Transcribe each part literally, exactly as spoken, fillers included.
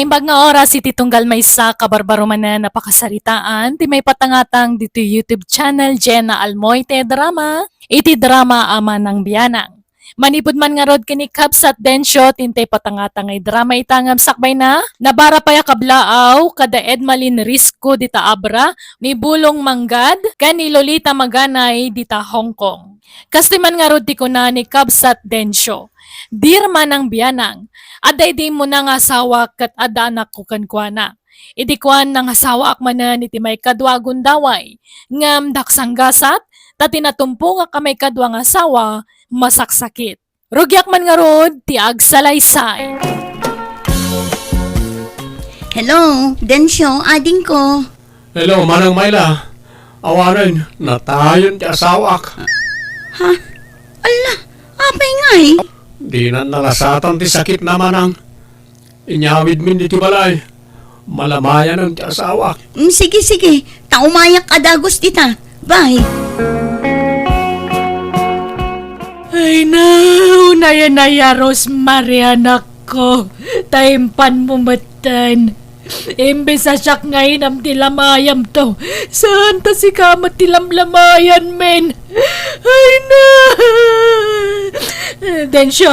Imbag nga oras iti tunggal maysa ka barbaro manen a pakasaritaan ti maipatangatang ditoy YouTube channel Jenna Almoite Drama, iti drama a Manang Bianang. Manipud man ngarud ken ni Kabsat Dencio ti intay patangatang nga idrama ita ngem sakbayna, Nabara pay a Kablaaw kada Edmalin Risco dita Abra, ni Bulong Manggad, ken ni Lolita Maganay dita Hong Kong. Kastoy man ngarud ti kuna ni Kabsat Dencio, Dear Manang Bianang, adda idi immuna nga asawak ket adda anakko kenkuana. Idi kuan, nangasawaak manen iti maikadua a gundaway, ngem daksanggasat, ta ti natumpongak a maikadua nga asawa, masaksakit. Rugiak man ngarud ti agsalaysay. Hello, Dencio, adingko. Hello, Manang Myla. Awanen, natayen ti asawaak. Ha? Alla, apay ngay? Dinan nalasatan ti sakitna, Manang. Inyawidmin iti balay. Malamayanen ti asawaak. Mm, sige, sige. Ta umayak a dagus dita. Bye. Ay, no, naya, naya, Rosemary, anakko. Ta impanmo metten. Imbes a siak nga inam ti lamayamto, saan ta sika met ti lamlamayanmin. Ay, na! Dencio,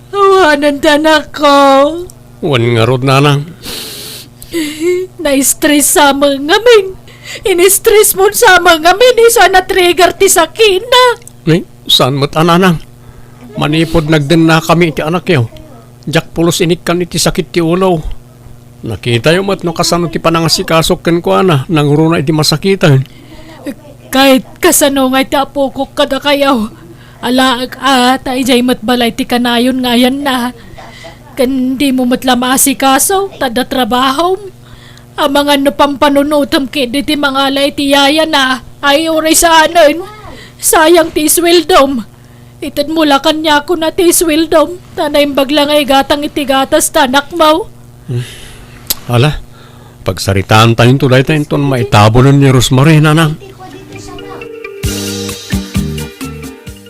awanen ta, anakko. Wen ngarud, nanang. Na-stress sa amin ngamin. In-stress mo sa amin ngamin, isu a na-trigger ti sakina. Ni, saan met a, nanang? Manipud nagdennakami iti anakyo, diak pulos inikkan iti sakit ti ulo. Nakitayo met no kasano ti panangasikasok kenkuana, nangruna idi masakiten. Ket kasano ngay ti apokok kadakayo? Alaek a, ta idiay met balay ti kanayon nga ayanna. Ken dimo met la maasikaso, ta adda trabahom. Amangan no pampanunotem ketdi ti mangala iti yayana, ay uray saanen. Sayang ti isweldom. Itedmo la kaniakon a ti isweldom, ta naimbag la nga igatang iti gatas ti anakmo. Hmm. Ala, pagsaritaantayo dayta inton maitabonen ni Rosemary, nanang.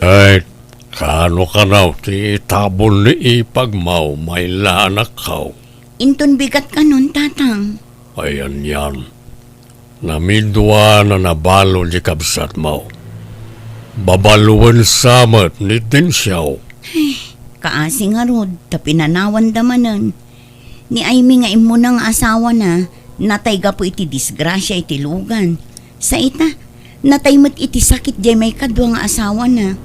Ay, kano kanaw ti itabon ni ipagmo, Myla, anakko? Inton bigat kanon, tatang. Ay, anian. Namidua a nabalo ti kabsatmo. Babaluen sa met ni Dencio. Ay, kaasi ngarud, ta pinanawanda manen. Ni Aimee nga immuna nga asawana, natay gapu iti disgrasia iti lugan. Sa ita, natay met iti sakit diay maikadua nga asawana.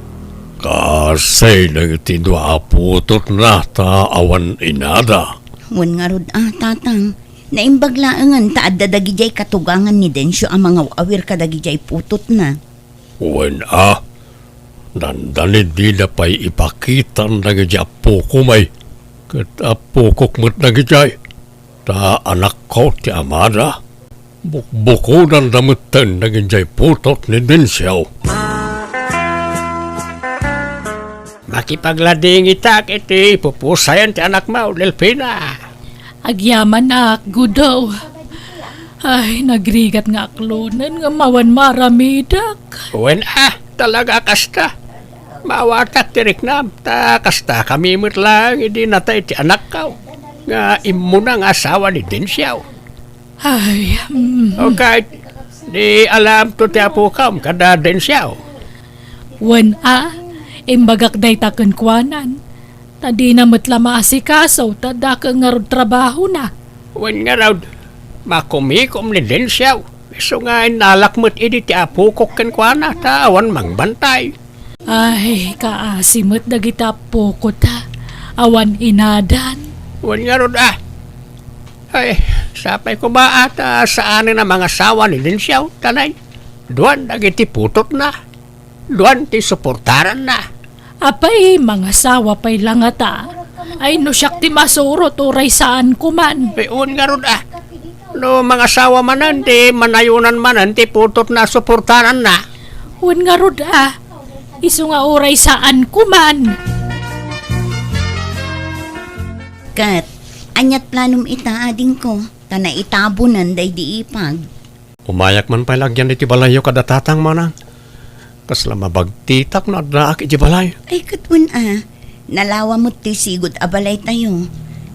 Kaasi dagiti dua a putotna ta awan inada. Wen ngarud a, tatang, naimbag laengen ta adda dagidiay katugangan ni Dencio a mangaw-awir kadagidiay putotna. Wen a, dandani dida pay ipakitan dagiti appokom ay, ket appokok met dagidiay, ta anakko ti amada. Bukbukodanda metten dagidiay putot ni Dencio. Makipagladingitak iti pupusayan ti anakmo, Delfina. Agyamanak, Gudo. Ay, nagrigat nga aklonen nga awan maaramidak. Wen a, talaga kasta. Maawatak ti riknam, ta kastakami met laeng idi natay ti anakko, nga immuna nga asawa ni Dencio. Ay, mm. O ket, di alamto ti apokam kada Dencio? Wen a, imbagak dayta kenkuanan. Ta dina met la maasikaso, ta dakkel ngarud trabahona. Wen ngarud, makumikom ni Dencio. Isu nga innalak met idi ti apokok kenkuana, ta awan mangbantay. Ay, kaasi met dagiti appokota. Awan inadan. Wen ngarud a. Ay, sapay koma a ta saanen a mangasawa ni Dencio, ta nay, duan dagiti putotna. Duan ti suportaranna. Apay, mangasawa pay la ngata. Ay, no siak ti masurot, uray saan kuman. Ay, wen ngarud a. No mangasawa manen, di manayonan manen ti putotna a suportaranna. Wen ngarud a. Isu nga uray saan kuman. Ket, aniat planom ita, adingko, ta naitabonen daydi ipag? Umayak man pay la agyan iti balayyo kada tatang, manang. Kasla mabagtitak no addaak iti balay. Ay, ket wen a, nalawa met toy sigud a balaytayo.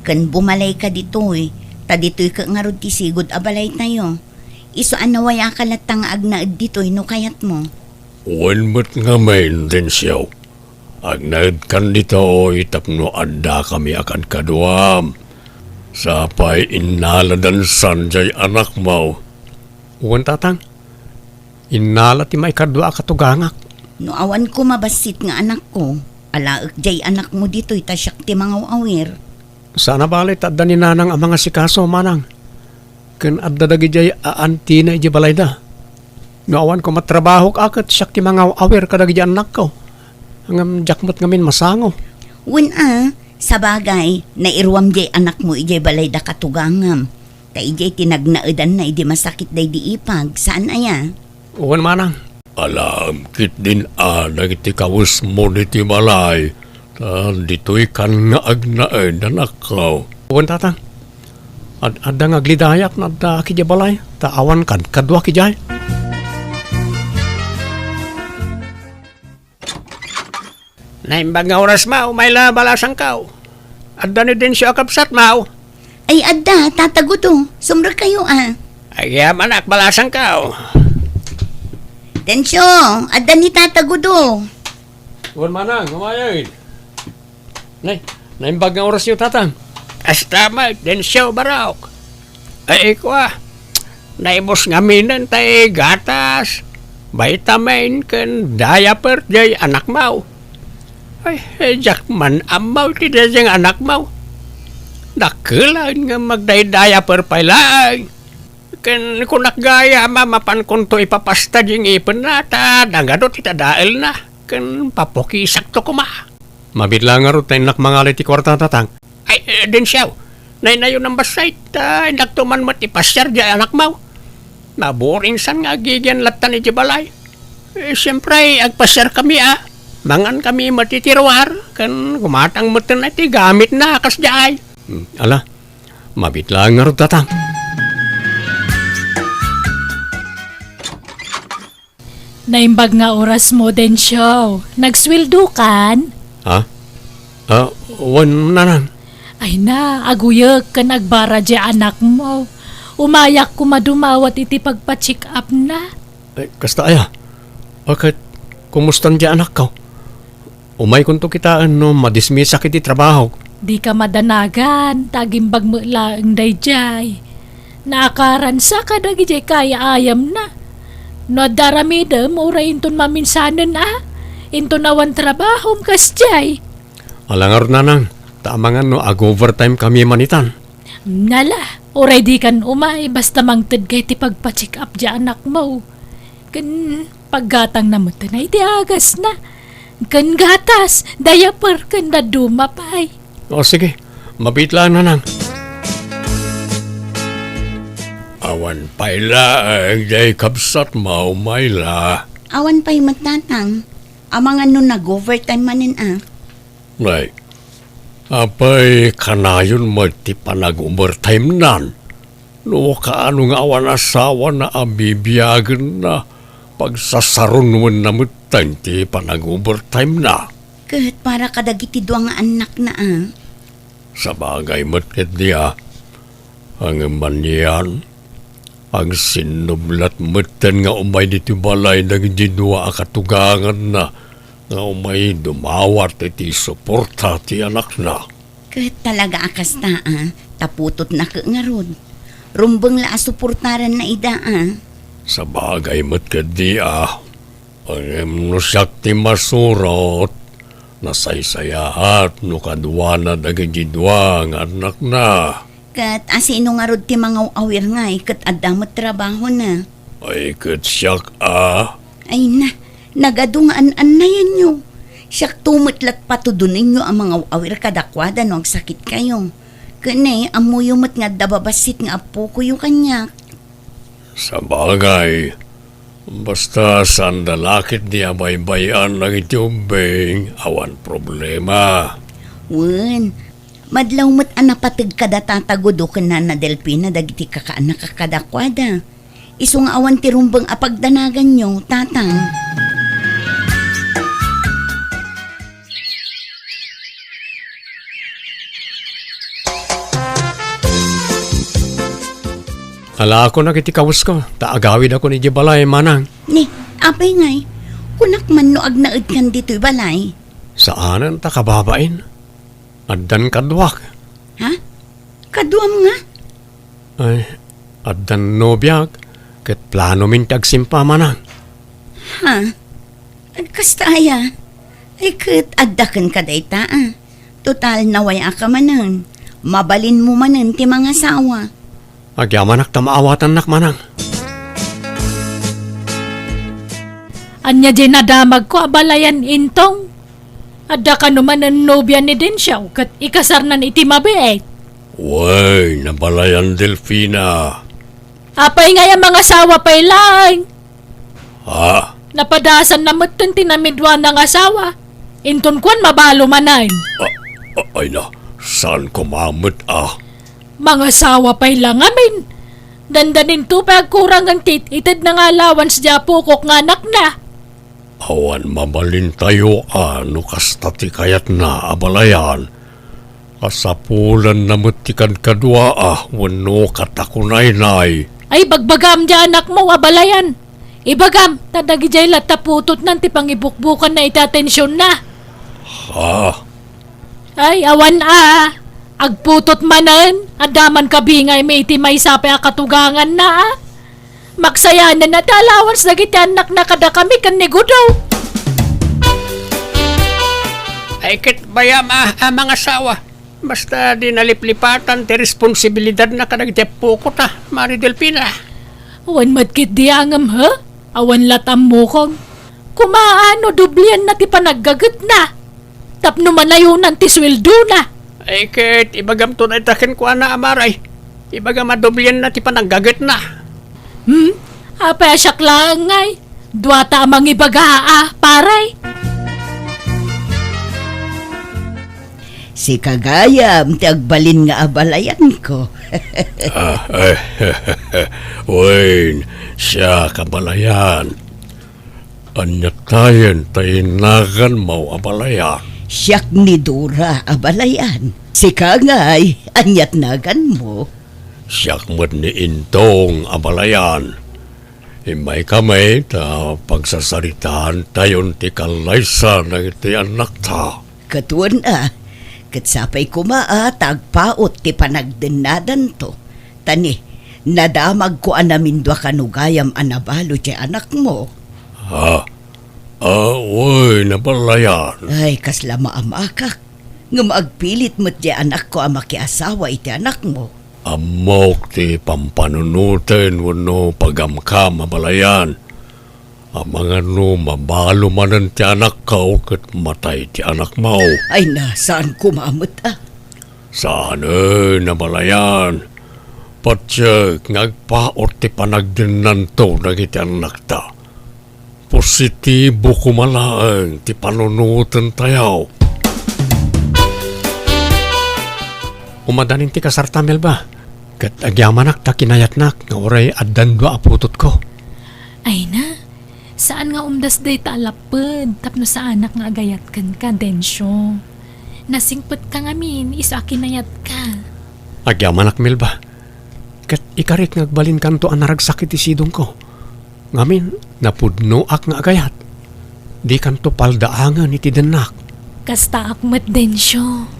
Ken bumalayka ditoy, Ta ditoy ket ngarud ti sigud a balaytayo. Isu a nawayaka latta nga agnaed ditoy no kayatmo. Wen met ngamin, Dencio. Agnaedkan ditoy tapno addakami a kadkaduam. Sapay innaladansan jay anakmo. Wen, tatang. Innala ti maikadua a katugangak. No awan koma bassit nga anakko, alaek jay anakmo ditoy ta siak ti mangaw-awir. Saan a bale ta adda ni nanang a mangasikaso, manang. Ken adda dagidiay a antina idiay balayda. No awan koma trabahok a ket siak ti mangaw-awir kadagidi annakko. Ngem diak met ngamin masango. Wen a, sabagay, nairuam diay anakmo idiay balayda katugangam. Ta idiay ti nagnaedanna idi masakit daydi ipag, saan aya? Wen manang. Alaem ketdin a dagiti kawesmo ditoy balay, ta ditoykan nga agnaed, anakko. Wen, tatang. Ad-, adda nga aglidayak no addaak idiay balay, ta awan kadkaduak idiay. Naimbag nga oras, maw, umay la balasangko. Adda ni Dencio a kabsat, maw? Ay, adda, Tata Gudo. Sumrekkayo, a. Agyamanak, balasangko. Dencio, adda ni Tata Gudo. Wen manang, umayen. Nay, naimbag nga orasyo, tatang. Kasta met, Dencio, barok. Ay, kua, naibus ngaminen tay gatas, vitamin, ken diaper jay anakmo. Ay, eh, diak man ammo ti daydiay nga anakmo. Dakkel a ngem agday-diaper pay laeng. Ken kunak gayam a mapankonto ipapasta di ngipenna ta nangado ti tadaelna ken papukisakto koma. Mabiit la ngarud ta innak mangalay ti kuarta, tatang. Ay, eh, Dencio, naynayonam bassit ta indakto man met ipasiar di anakmo. Naburinsan nga agigian lattan iti balay. Eh, siempre, agpasiarkami a. Mangankami met iti ruar, ken gumatang metten iti gamitna a kasdiay. Hmm, ala, mabiit laeng ngarud, tatang. Naimbag nga orasmo, Dencio. Nagsueldokan? Ha? Ah, wen, nanang. Ay na, aguyek ken agbara di anakmo. Umayak koma dumawat iti pagpa-check-upna. Ay, kasta aya? A, ket, kumustan di anakko? Umaykonto kitaen no madismisak iti trabahok. Dika madanagan, ta agimbag met laeng daydiay. Naakaransa kadagiti kaay-ayamna. No adda aramidem, uray inton maminsanen a, inton awan trabahom kasdiay. Ala ngarud, nanang, ta amangan no ag-overtime kami manitan. Nala, uray dikan umay, basta mangted ka iti pagpa-check-up di anakmo. Ken paggatangna met ti agasna. Ken gatas, diaper, ken dadduma pay. O, sige. Mabiit laeng, nanang. Awan pay laeng diay kabsatmo, Myla. Awan pay met, tatang. Amangan no nag-overtime manen a. Nay, apay kanayon met ti panag-overtime-nan? No kaano nga awan asawana a bibiagenna, pagsasarunwenna metten ti panag-overtime-na. Ket para kadagiti dua nga annakna a. Sabagay met ketdi a. Ngem anian, agsinnublat metten nga umay ditoy balay dagiti dua a katuganganna nga umay dumawat iti suporta ti anakna. Ket talaga a kasta a, ta putotna ket ngarud. Rumbeng la a suportaranna ida a. Sabagay met ketdi a. Ngem no siak ti masurot, nasaysayaat no kaduana dagiti dua nga annakna. Ket asino ngarud ti mangaw-awir ngay ket adda met trabahona? Ay, ket siak a. Ay na, nagadu nga an-annayanyo. Siakto met lat patudonenyo a mangaw-awir kadakuada no agsakitkayo. Ken ne, ammoyo met nga adda babassit nga appokoyo kaniak. Sabagay, basta saanda la ketdi a baybay-an dagiti ubbing, awan problema. Wen, madlaw met a napateg kada Tata Gudo ken Nana Delfina dagiti kakaannak a kadakuada. Isu nga awan ti rumbeng a pagdanaganyo, Tatang. Alaakon dagiti kawesko, ta agawidakon idiay balay, manang. Ni, apay ngay, kunak man no agnaedkan ditoy balay? Saanen ta kababain. Addan kaduak. Ha? Kaduam nga? Ay, addan nobiak, ket planomin ti agsimpa, manang. Ha? Kasta aya? Ay, ket adda kenka dayta, a. Total, naway-aka manen. Mabalinmo manen ti mangasawa. Agyamanak ta maawatannak, manang. Ania diay nadamagko, abalayan, Intong? Adda kano manen nobia ni Dencio, ket ikasarnan iti mabiit? Wen, abalayan, Delfina. Apay ngay a mangasawa pay laeng? Ha? Napadasanna metten ti namidua a nangasawa. Inton kuan, mabalo manen. A-, a-, ay na, saan koma met a? Mangasawa pay la ngamin. Dandaninto pay agkurangen ti it-itedna nga allowance diay apokok nga anakna. Awan mabalintayo a no kasta ti kayatna, abalayan. Kasapulanna met ti kadkaduaa wenno katakunaynay. Ay, bagbagam diay anakmo, abalayan. Ibagam, ta dagidiay latta putotnan ti pangibukbukanna iti atensionna. Ha? Ay, awan a. Agputot manen, adda man kabingaymi iti maysa pay a katuganganna, a. Maksayanen a ti allowance dagiti annakna kadakami ken ni Gudo. Ay, ket bayam a, a mangasawa. Basta di naliplipatan ti responsibilidadna kadagiti appokota, Mari Delfina. Awan met ketdi angem, ha? Awan la't ammokon. Kumaano, doblianna ti panaggagetna. Tapno manayonan ti sueldona. Ay, ket ibagamto dayta kenkuana, a Mari. Ibagam a doblianna ti panaggagetna. Hmm? Apay a siak laeng ngay? Duata a mangibaga a, pare. Sika gayam ti agbalin nga abalayanko. Ah, eh, wen, siak, abalayan. Ania tayen ti naganmo, abalayan? Siak ni Dora, abalayan. Sika ngay, ania ti naganmo? Siak met ni Intong, abalayan. Immaykami ta pagsasaritaantayon ti kallaysa dagiti annakta. Ket wen a, ket sapay koma a ta agpaut ti panagdennadanto. Ta ni, nadamagko a namindua kano gayam a nabalo ti anakmo. Ha? Ah, wen, abalayan. Ay, kasla maamakak. Ngem agpilit met ti anakko a makiasawa iti anakmo. Ammok ti pampanunoten wenno pagamkam, abalayan. Amangan no mabalo manen ti anakko ket matay ti anakmo. Ay na, saan koma met a. Saanen, abalayan. Patiek nga agpaut ti panagdennanto dagiti annakta. Positibo koma laeng ti panunotentayo. Umadanin ti kasarta, Melba, ket agyamanak ta kinayatnak nga uray addan dua a putotko. Ay na, saan nga umdas dayta a lapped tapno saanak nga agayat kenka, Dencio. Nasingpetka ngamin isu a kinayatka. Agyamanak, Melba, ket ikarik nga agbalinkanto a naragsak iti sidongko. Ngamin, napudnoak nga agayat. Dikanto paldaangen iti dennak. Kastaak met, Dencio.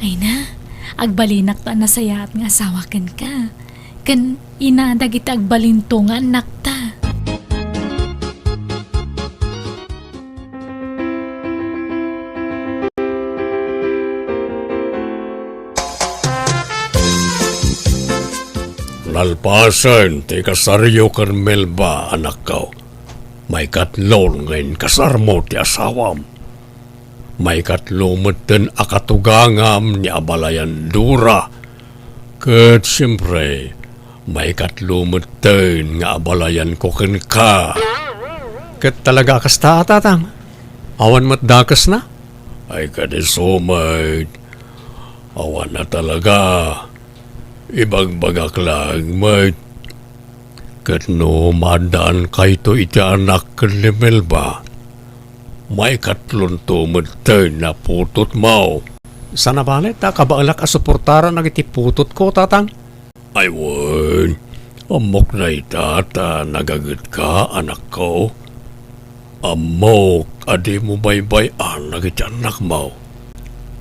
Ay na, agbalinak ta nasayaat nga asawa kenka. Ken ina dagiti agbalinto nga annakta. Nalpasen ti kasaryo ken Melba, anakko. Maikatlo nga inkasarmo ti asawam. Maikatlo metten a katugangam ni abalayan Dora. Ket siempre, maikatlo metten nga abalayanko kenka. Ket talaga a kasta a, Tatang? Awan met dakesna? Ay, kadi isu met. Awan a talaga. Ibagbagak laeng met. Ket no maaddaankayo iti anak ken ni Melba, maikatlonto metten a putotmo. Saan a bale ta kabaelak a suportaran dagiti putotko, Tatang? Ay wen, Ammok dayta ta nagagetka, anakko. Ammok a dimo baybay-an dagiti annakmo.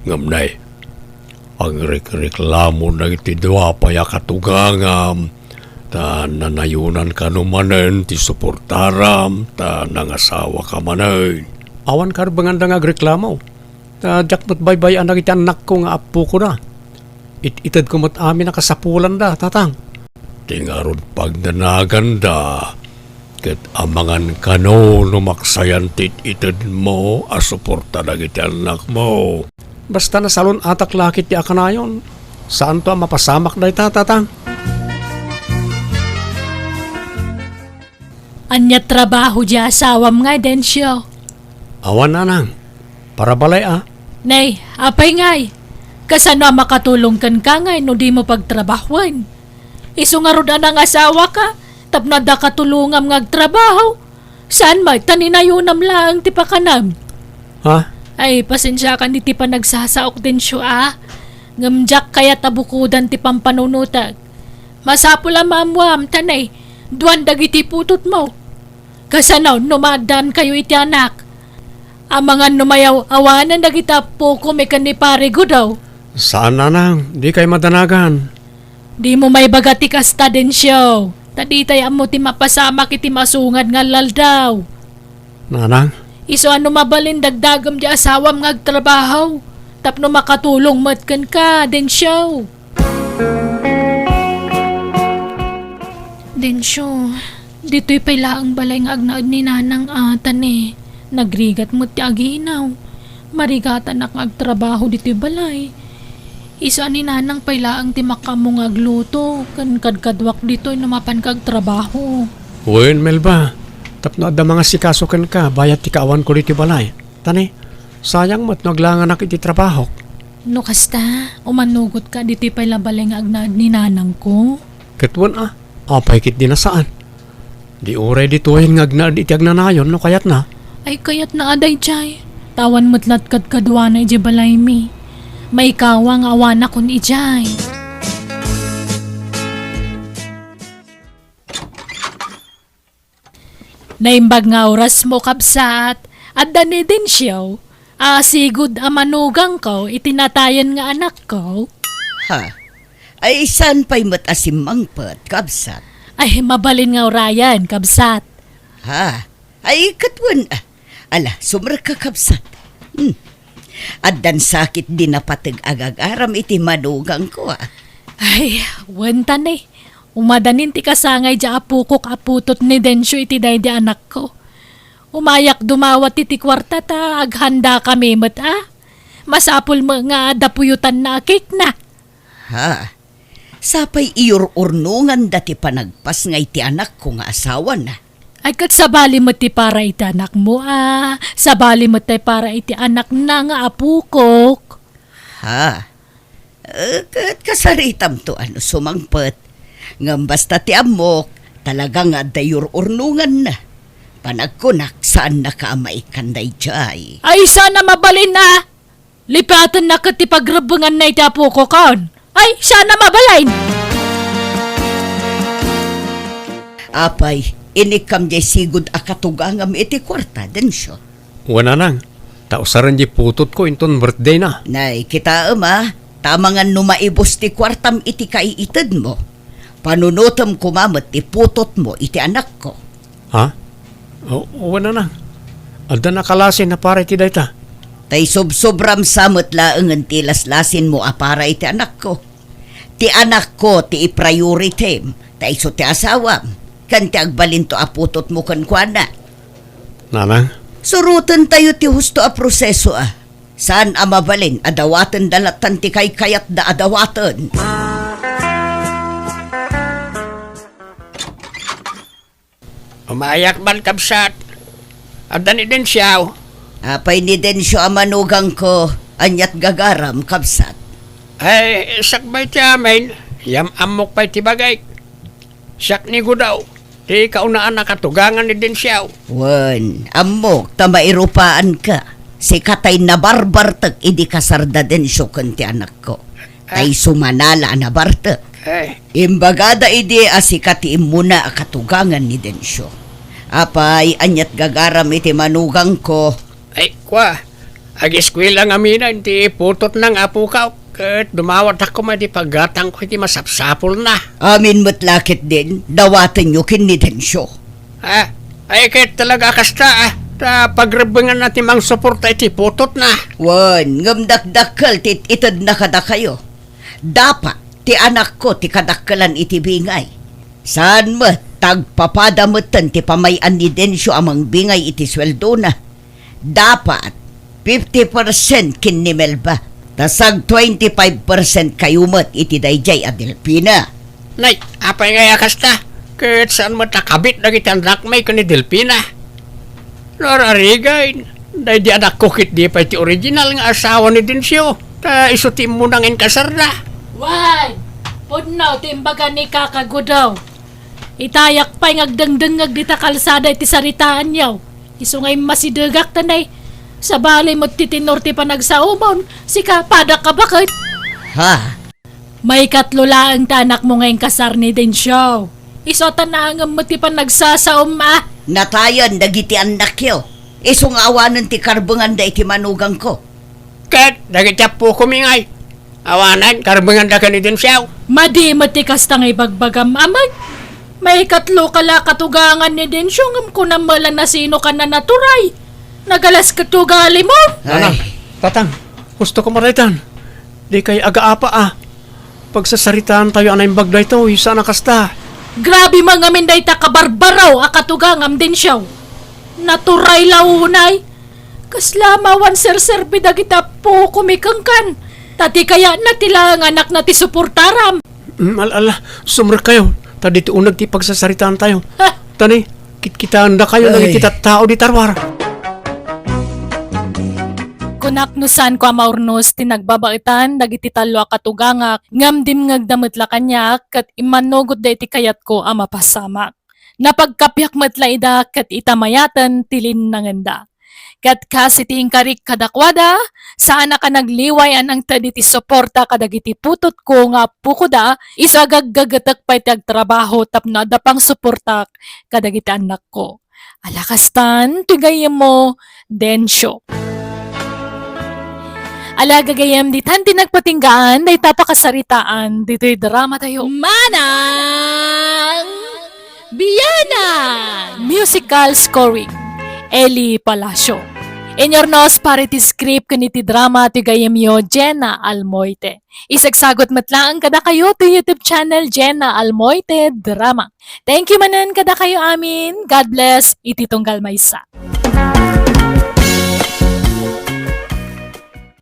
Ngem nay, agrekreklamo dagiti dua pay a katugangam, ta nanayonan kano manen ti suportaram, ta nangasawaka manen. Awan karbenganda nga agreklamo. Ta diak met baybay-an dagiti annakko nga appokoda. It-itedko met amin a kasapulanda, tatang. Ti ngarud pagnanaganda, ket amangan kano no maksayan ti it-itedmo a suporta dagiti annakmo. Basta nasalun-atak la ketdi a kanayon, saanto a mapasamak dayta, tatang. Ania trabaho di asawam nga, Dencio? Awan, nanang. Para balay a. Nay, apay ngay? Kasano a makatulong kenka ngay no dimo pagtrabahoen? Isu ngarud a nangasawaka, tapno adda katulongam nga agtrabaho. Saan met ta ninayonam laeng ti pakanam. Ha? Ay, pasensiakan iti panagsasaok, Dencio, a. Ngem diak kayat a bukodan ti pampanunotek. Masapul a maammuam, ta nay, duan dagiti putotmo. Kasano no maaddaankayo iti anak? Amangan no mayaw-awanan dagiti appokom ken ni Pare Gudaw. Saan, nanang, dikay madanagan. Dimo maibaga ti kasta, Dencio, ta ditay ammo ti mapasamak iti masungad nga aldaw. Nanang? Isu a no mabalin dagdagem di asawam nga agtrabaho, tapno makatulong met kenka, Dencio. Dencio, ditoy pay laeng balay nga agnaed ni Nanang a, ta nay, nagrigat met ti aginaw. Marigatanak nga agtrabaho ditoy balay. Isu a ni Nanang pay laeng ti makaammo nga agluto, ken kadkaduak ditoy no mapanka agtrabaho. Wen, Melba, tapno adda mangasikaso kenka bayat ti kaawanko ditoy balay. Ta nay, sayang met no aglanganak iti trabahok. No kasta, umanugotka ditoy pay la balay nga agnaed ni Nanangko. Ket wen a, apay ketdi a saan? Di uray ditoyen nga agnaed iti agnanayon no kayatna. Ay, kayatna a daydiay. Ta awan met la't kadkaduana idiay balaymi. Maikawa nga awanakon idiay. Naimbag nga orasmo, kabsat, adda ni Dencio a sigud a manugangko iti natayen nga anakko. Ha? Ay, saan pay met a simmangpet, kabsat? Ay, mabalin nga urayen, kabsat. Ha? Ay, ket wen, ah, ala, sumrekka, kabsat. Hmm. Addan sakit di napateg a gagaram iti manugangko, ah. Ay, wen ta ni. Umadanin ti kasangay di apokok a putot ni Dencio iti daydi anakko. Umayak dumawat iti kuarta ta aghandakami met, ah. Masapul met nga adda puyotanna a cake na. Ha? Sapay iyur-urnonganda ti panagpasngay ti anakko nga asawana. Ay, ket sabali met ti para iti anakmo, a. Sabali met ti para iti anakna nga apokok. Ha? Eh, ket kasaritamto a no sumangpet. Ngem basta ti ammok, talaga nga adda iyur-urnonganna. Panagkunak, saannaka a maikkan daydiay. Ay, saan a mabalin, a. Lipatenna ket ti pagrebbenganna iti apokokon. Ay, saan a mabalin! Apay, inikkam diay sigud a katugangam iti kuarta, Dencio? Wen, nanang, ta usaren diay putotko inton birthdayna. Nay, kitaem, a, ta amangan no maibus ti kuartam iti kaiitedmo. Panunotem koma met ti putotmo iti anakko. Ha? O, wen, nanang. Adda nakalasin a para iti dayta. Tay subsubram sa met laengen ti laslasinmo a para iti anakko. Ti anakko ti i-prioritim, ta isu ti asawam, ken ti agbalinto a putotmo kenkuana. Nanang? Surotentayo ti husto a proseso, a. Saan a mabalin a dawatenda lattan ti kaykayatda a dawaten. Umayak man, kabsat. Adda ni Dencio? Apay ni Dencio a manugangko, ania't gagaram, kabsat? Ay, sakbay ti amin, yam-ammok pay ti bagik. Siak ni Gudaw, ti kaunaan a katugangan ni Dencio. Wen, ammok ta mairupaanka. Sika tay nabarbartek idi kasar da Dencio ken ti anakko. Ah. Tay sumanala a nabartek. Eh. Imbagada idi a sika ti immuna a katugangan ni Dencio. Apay, aniat gagaram iti manugangko? Ay, kua, ageskuela ngamin ti putotna nga apokaw, ket dumawatak koma iti paggatangko iti masapsapulna. Amin met la ketdin, dawatenyo ken ni Dencio. Ah, ay, ket talaga kasta, ah, ta pagrebbenganna ti mangsuporta iti putotna. Wen, ngem dakdakkel ti it-itedna kadakayo. Dapat ti anakko ti kadakkelan iti bingay. Saan met, ta agpapada metten ti pamay-an ni Dencio a mangbingay iti sueldona. Dapat fifty percent ken ni Melba, ta sag twenty-five percent kayo met iti daydiay a Delfina. Nay, apay ngay a kasta? Ket saan met a kabit dagiti annakmi ken ni Delfina? Nor arigan, daydi anakko ket di pay ti original nga asawa ni Dencio, ta isu ti immuna nga inkasarda. Wen, pudno ti imbaga ni Kaka Gudaw. Itayak pay nga agdengdengngeg dita kalsada iti saritaanyo. Isu nga immasidegak ta nay, sabali met ti tenor ti panagsaomon, sika, padak a baket. Ha? Maikatlo laeng ti anakmo nga inkasar ni Dencio. Isu a ta naangem met ti panagsasaom a. Natayen dagiti annakyo. Isu nga awanen ti karbenganda iti manugangko. Ket dagiti appokomi ngay, awanen karbenganda ken ni Dencio. Madi met ti kasta nga ibagbagam, amay. Maikatlo ka la katugangan ni Dencio, ngem kunam met la nasino ka nanaturay. Nagalas ket ti ugalimon. Nana, ay. Tatang, husto ko maraytan. Di kay agaapa a. Pagsasaritaantayo a naimbag daytoy, saan a kasta. Grabe man ngamin dayta kabarbaro a katugangam, Dencio. Naturay la unay. Kasla mawan serserbi dagiti appokomi kenkan. Ta di kayatna ti laeng anakna ti suportaram. Mm, al-, ala, sumrekkayo. Ta ditoy uneg ti pagsasaritaantayo. Ha? Tani, kitkitaendakayo dagiti tattao di tarwar. Kunak no saanko a maurnos ti nagbabaetan dagiti tallo a katugangak, ngem dimngegda met la kaniak ket immannugotda iti kayatko a mapasamak. Napagkapiak met la ida ket ita mayaten ti linnangenda. Ket kas iti inkarik kadakuada, saanak a nagliway a nangted iti suporta kadagiti putotko nga appokoda, isu a gaggagetek pay ti agtrabaho tapno adda pangsuportak kadagiti annakko. Ala kastan, ti gayyemmo, Dencio. Ala gagayyem, ditan ti nagpatinggaan dayta pakasaritaan ditoy drama tayo. Manang Biana! Musical scoring, Eli Palacio. Inyurnos para iti script ken iti drama ti gayyemyo, Jenna Almoite. Isagsagut met laeng kadakayo ti YouTube channel Jenna Almoite Drama. Thank you manen kadakayo amin. God bless iti tunggal maysa.